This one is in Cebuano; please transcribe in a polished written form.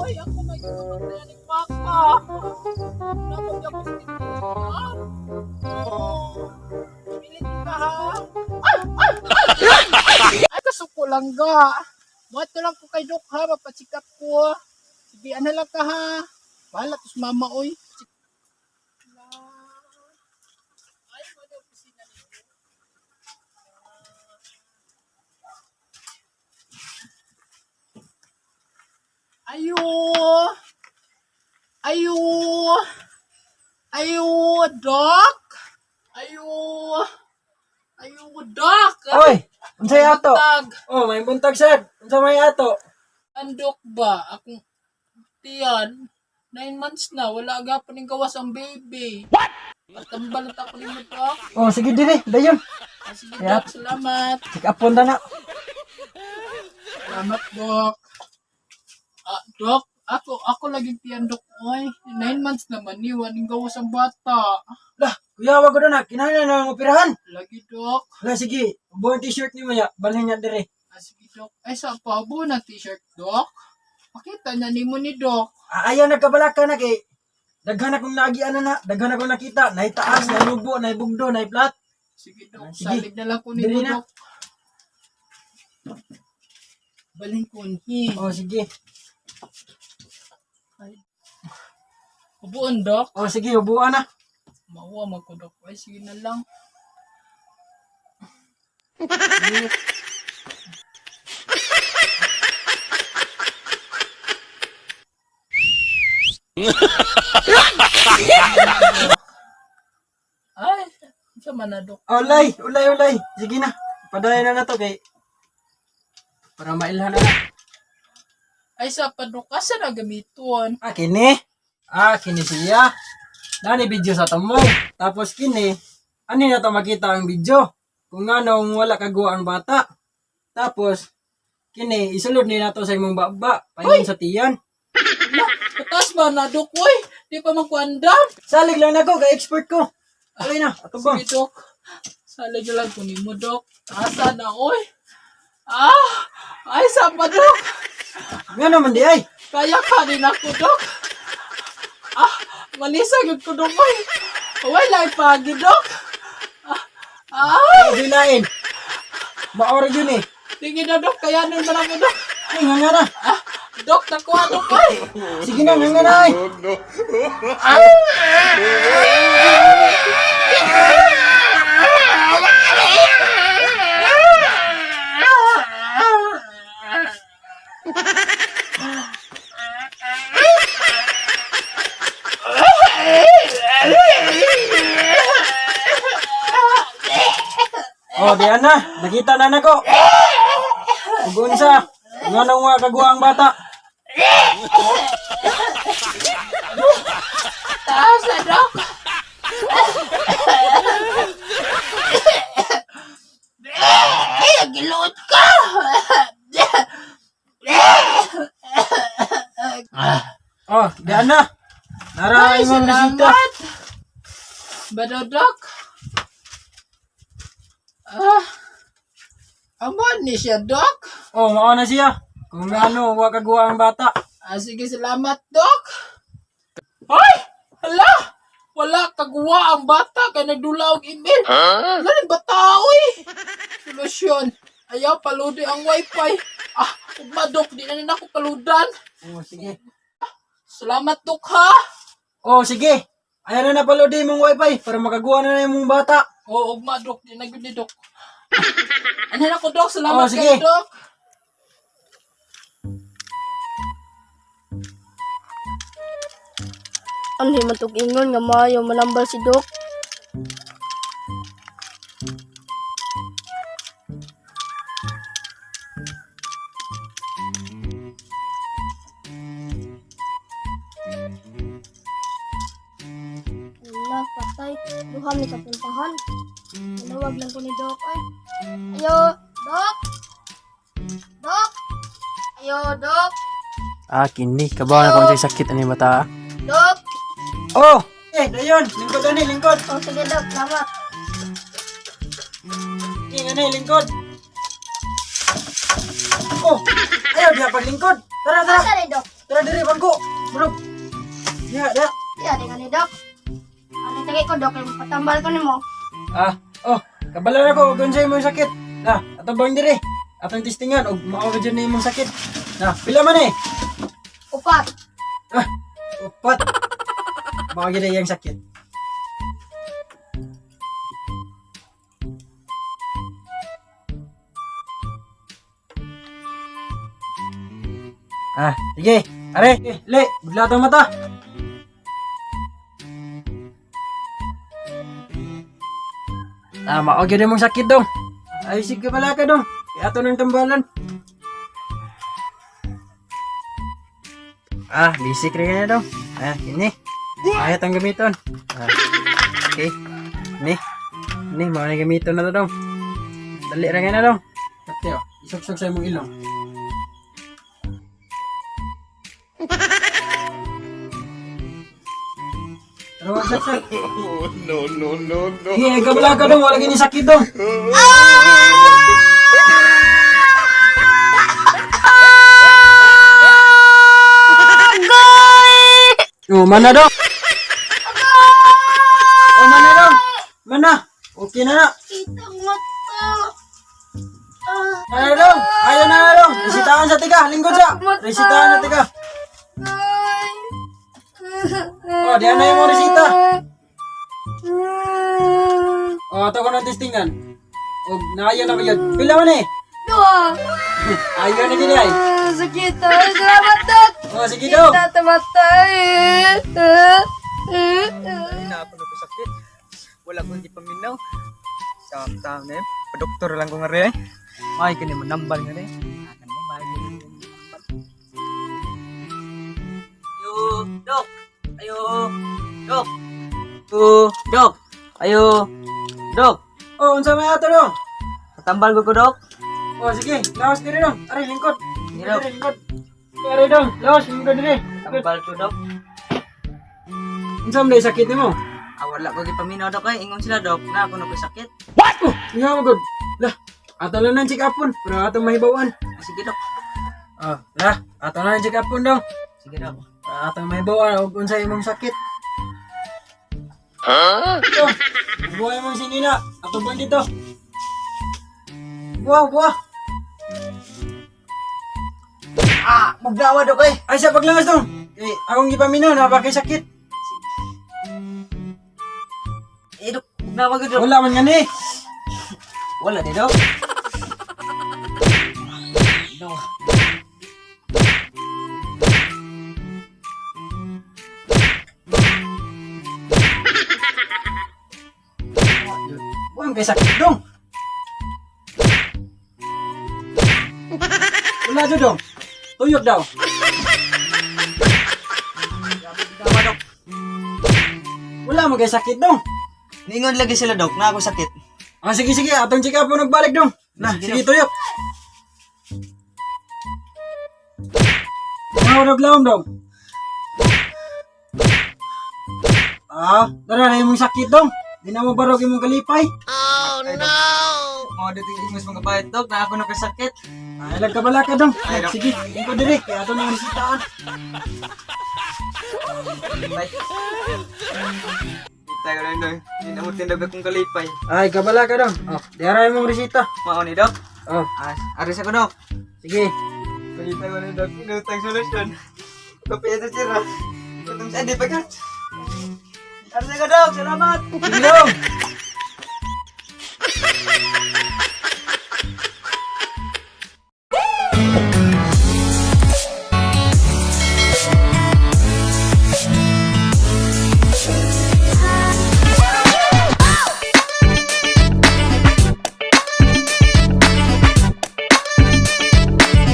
Oy, ako may ginamatay ni Papa. Napag ako sa tinutulungan. Oh, pilit ka ha. Ay, ay, ay, ay, ay, kasuko lang ga. Buhat lang ko kay Dok ha, mapasikap ko. Sige, ano lang ka ha. Bahala tos mama oy. Ay, mo daw opisina ninyo. Ayo! Ayo! Ayo, Doc! Ayo! Ayo, Doc! Oy, unsay ato? Buntag. Oh, may buntag sad. Unsa may ato? Andok ba? Akong tiyan. 9 months na. Wala gapon ning gawas ang baby. What? Patambal na ako nimo, Doc. Oh, sige dire, dayon. Ah, sige, Yeah. Doc. Salamat. Check up ta na. Salamat, Doc. Ah, Doc, ako lagi tiyan, Doc. Oy, 9 months naman ni, waning gawas ang bata. Lah, kuya wa ko na kinahanglan na ang operahan. Lagi, Doc. Lah sige, ubo ang t-shirt nimo ya, balhin niya dire. Ah, sige, Doc. Ay, sa pabo na t-shirt, Doc. Pakita na nimo ni Doc. Ah, ayaw nagkabalaka na kay daghan akong naagian na na, daghan akong nakita, nay taas, nay lubo, nay bugdo, nay plat. Sige, Doc. Ah, sige. Salig na lang ko nimo, Diri na. Doc. Balhin ko ni. Oh, sige. Ay. Ubuon, Doc. Oh, sige, ubuan na. Mauwa man ko, Doc. Ay, sige na lang. Ay, sa man na, Doc. Oh, ulay, ulay, ulay. Sige na. Padayon na na to kay para mailhan na. Na. Ay, sa pa, Doc. Asa na gamiton? Ah, kini. Ah, kini siya. Nani video sa tumoy. Tapos kini, ani na to makita ang video. Kung anong wala kagawa ang bata. Tapos, kini, isulod ni nato sa imong baba. Paingon sa tiyan. Patas ba na, Dok? Uy, di pa man ko andam. Salig lang nako, kay expert ko. Alay na, ato ba? Sige, Dok. Salig lang ko nimo, Dok. Asa na, oy. Ah, ay, sa pa, Dok. Nga naman di ay. Kaya ka din ako, Dok. Ah, malisa gyud ko, Dok, oy. Wala pagi, Dok. Ah, ah, Ay, lain. Maora yun eh. tingin na, Dok. Kaya nun man ako, Dok. Ay, nga nga na. Ah, Dok, nakuha, Dok, oy. Sige na, nga nga na ay. Oh, diyan na. Nakita na nako. Ug unsa? Nga nang nga kagawa ang bata. Taas na, Dok. Ay, giluot ka! Oh, diyan na. Nara Ay, imong bisita. salamat! Badodok! Ah, amon ni siya, Dok. Oh, mao na siya. Kung ano, wa kagawa ang bata. Ah, sige, salamat, Dok. Ay! Hala! Wala kagawa ang bata kay nagdula og email. Huh? Wala ni bata, oy! Solusyon. Ayaw, paludi ang wifi. Ah, ugma, Dok. Di na nako paludan. Oh, sige. Salamat, Dok, ha? Oh, sige. Ayan na napalodi imong wifi para makagawa na na imong bata. Oo, ugma, Dok. Di na gyud ni, Dok. Ano na ko, Dok? Salamat Oh, sige. kayo, Dok. Anhi man tog ingon nga maayo manambal si Doc. Wala, patay. Duha mi sa puntahan. Manawag lang ko ni Doc ay. Ayo, Doc! Doc! Ayo, Doc! Ah, kini. Kabaw na kung sakit ani bata. Doc! Oh! Eh, dayon. Lingkod ani, lingkod. Oh, sige, Doc. Salamat. King ani, lingkod. Oh, ayaw diha paglingkod. Tara, tara. Asa ni Doc? Tara diri bangko. Murag. Diha, diha. Iya, di ka ni Dok. Ano tagay ko, Dok? Kaya patambal ko nimo. Ah, oh, kabalo na ko kung unsay imong sakit. Na, ato bang diri. Atong testingan og mao ba jud na imong sakit. Na, pila man eh? Upat. Ah, upat. Mao gyud iyang sakit. Ah, sige. Are, eh, le, budla tong mata. Ah, mao gyud imong sakit dong. Ay, sige pala ka dong. Kaya ato ng tambalan. Ah, basic rin na dong. Ah, kini. Ay, itong gamiton. Ah, okay. Ni. Ni, mga na gamiton na to dong. Dali ra na dong. Pati oh, isuksok sa imong ilong. Tara, wag saksak. No, no, no, no. Sige, kabla ka dong. Wala gini sakit dong. Oh, mana dong? Oh, mana dong? Mana? Okay na na. Kitang mata. Ah, Ano dong? Ayaw na na dong. Resitahan sa tiga. Lingkod sa. Resitahan sa tiga. ay. Oh, diyan na yung mga resita. Oh, ato ko ng testingan. Og naayo na ba yun? Pila man eh. Dua. Ayaw na gini ay. Ah, sakit. ah. Salamat, Dok. Oh, sige dong. Kita matay. Ah, ah, ah. Na ako ko sakit. Wala ko hindi paminaw. Tam-tam na eh. Padoktor lang ko nga rin eh. May kani mo nambal nga rin. Ah, kani may kani mo nambal. Ayo, Dok. Ayo, Dok. Oh, Dok. Ayo, Dok. Oh, unsa may ato dong? Patambal ko ko, Dok. Oh, sige. Laos diri dong. Aray, lingkod. Sige, Diri, lingkod. Aray dong. Laos, lingkod diri. Tambal ko, Dok. Unsa man sakit nimo? Ah, wala ko gipaminaw, Dok. Ay, ingon sila, Dok, na ako na ko'y sakit. Oh, nga mo gud. Lah, ato lang nang check upon para atong mahibawan. Ah, sige, Dok. Ah, lah, ato lang nang check upon dong. Sige, Dok. Para atong mahibawan og unsa imong sakit. Huh? Ito, buhay mong sinina. Ato bang dito? Buha, buha. Ah, magdawa, Dok, ay. Ay, sa paglangas dong. Eh, akong gipaminaw na bakit sakit. Eh, Dok, magdawa ko, Dok. Wala man gani. Wala di, Dok. Dok. Buhay kay sakit dong. Wala jud dong. Tuyok daw. Magdawa, Dok. Wala man kay sakit dong. Ningon lagi sila, Dok, na ako sakit. Ah, sige, sige. Atong check up po nagbalik dong. Na, sige, tuyok. Mga lawom dong. Ah, dara na imong sakit dong. Di na mo barog imong kalipay. Mga dito yung mas mga bayad, Dok, na ako na ko'y sakit. Ay, lagkabala ka dong. Ay, dong. Sige, ko dire. Kaya ato nang resitaan. Bye. Kita ko lang dong. Hindi na mo tindag akong kalipay. Ay, kabala ka dong. Oh, diara imong resita. Mao ni, Dok. Oh, Ah, aris ako, Dok. sige. Pangita ko lang dok. Inutang solusyon. Kape ito sira. Utang sa di pagat. Aris ako, Dok. Salamat. Sige dong.